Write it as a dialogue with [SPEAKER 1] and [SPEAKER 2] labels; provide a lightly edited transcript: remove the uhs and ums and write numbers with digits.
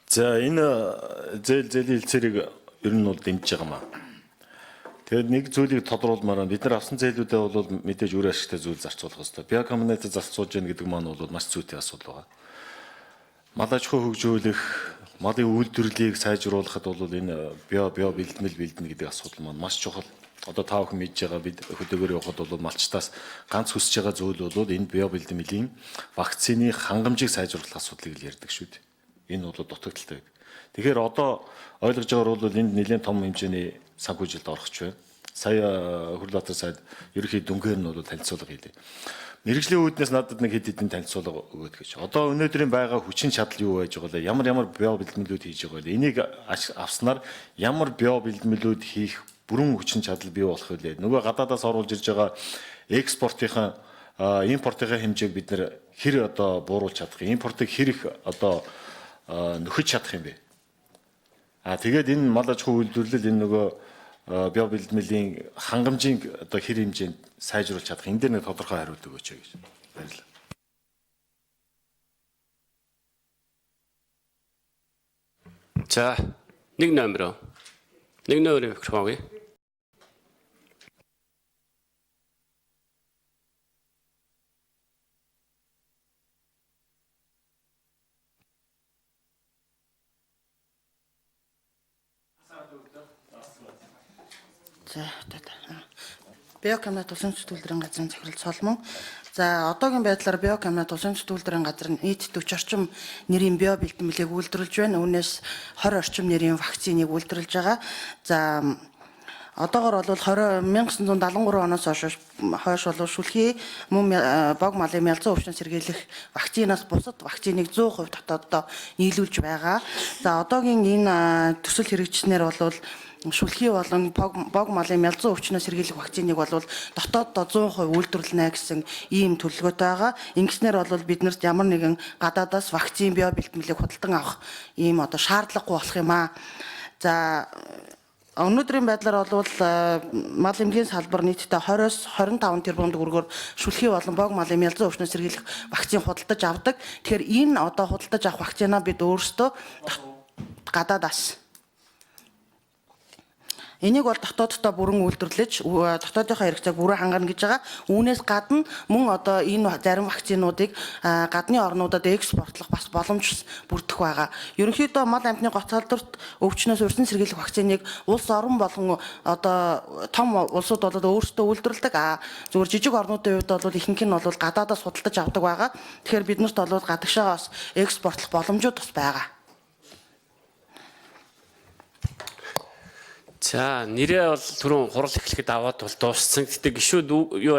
[SPEAKER 1] За, энэ зээлийн хэлцээрийг ер нь бол дэмжиж байгаа маа. Тэгээд нэг зүйлийг тодруулмаар байна. Бид нар авсан зээлүүдээ бол мэдээж үр ашигтай зүйл зарцуулах хэрэгтэй. Биокомбинат зарцуулж яах гэдэг маань бол маш зүйтэй асуудал байгаа. Мал аж ахуй хөгжүүлэх, малын үйлдвэрлэлийг сайжруулахад бол энэ био бэлтгэл бэлдэнэ гэдэг асуудал маань маш чухал. Одоо та бүхэн мэдж байгаа, бид хөдөөгөр явхад бол малчтаас ганц хүсэж байгаа зүйл бол энэ био бэлтгэлийн вакцины хангамжийг сайжруулах асуудлыг л ярьдаг шүү дээ. Энэ бол дутагдaltaй. Тэгэхээр одоо ойлгож байгаагаар бол энд нэлээд том хэмжээний санхүүжилт орох ч байна. Сая Хөрөлбаатар сайд ерөнхий дүнгээр нь бол танилцуулга хийлээ. Мэргэжлийн үүднээс надад нэг хэд хэдэн танилцуулга өгөөд гэж. Одоо өнөөдрийн байгаа хүчин чадал юу байж байгаа вэ? Ямар ямар био бэлтгэлүүд хийж байгаа вэ? Энийг авснаар ямар био бэлтгэлүүд хийх бүрэн хүчин чадал бий болох вэ? Нөгөө гадаадаас оруулж ирж байгаа экспортынхаа, импортынхаа хэмжээг бид нэр хэр одоо бууруулж чадах юм? Импортыг хэр их одоо нөхөж чадах юм бэ? А тэгээд энэ мал аж ахуй үйлдвэрлэл, энэ нөгөө био бэлтгэлийн хангамжийн одоо хэр хэмжээнд сайжруулж чадах, энэ дээр нэг тодорхой хариулт өгөөч гэж. Баярлалаа.
[SPEAKER 2] За, нэг номер. Нэг номерын микрофон өгье.
[SPEAKER 3] За, Биокомбинат улсын үйлдвэрийн газрын захирал Соломон. За, одоогийн байдлаар Биокомбинат улсын үйлдвэрийн газар нийт 40 орчим нэрийн био бэлтгэлийг үйлдвэрлэж байна. Үүнээс 20 орчим нэрийн вакциныг үйлдвэрлэж байгаа. За, одоогор бол 20 1973 оноос хойш бол шүлхий мөн бог малын мялзан өвчин сэргийлэх вакцинаас бусад вакциныг 100% дотооддоо нийлүүлж байгаа. За, одоогийн энэ төсөл хэрэгжснээр бол шүлхий болон бог малын мялзан өвчнөөс сэргийлэх вакциныг бол дотооддоо 100% үйлдвэрлэнэ гэсэн ийм төлөвлөгөөтэй байгаа. Ингэснээр бол биднэрт ямар нэгэн гадаадаас вакцин, био бэлтгэлийг худалдан авах ийм одоо шаардлагагүй болох юм аа. За, өнөөдрийн байдлаар бол мал эмгийн салбар нийтдээ 20-оос 25 тэрбум төгрөгөөр шүлхий болон бог малын мялзан өвчнөөс сэргийлэх вакцин худалдаж авдаг. Тэгэхээр энэ одоо худалдаж авах вакцинаа бид өөрсдөө гадаадаас. Энийг бол дотооддоо бүрэн үйлдвэрлэж, дотоодынхоо хэрэгцээг бүрэн хангана гэж байгаа. Үүнээс гадна мөн одоо энэ зарим вакцинуудыг гадны орнуудад экспортлох бас боломж бүрдэх байгаа. Ерөнхийдөө мал амьтны гоц салбарт өвчнөөс урьдчилан сэргийлэх вакциныг улс орон болгон, одоо том улсууд бол өөрсдөө үйлдвэрлэдэг. А зүгээр жижиг орнуудын хувьд бол ихэнх нь бол гадаадаас худалдаж авдаг байгаа. Тэгэхээр биднэрт бол гадагшаага бас экспортлох боломжууд бас байгаа.
[SPEAKER 2] За, нэрээ бол түрүүн хурал эхлэхэд аваад бол дууссан. Гэтэ гişүүд юу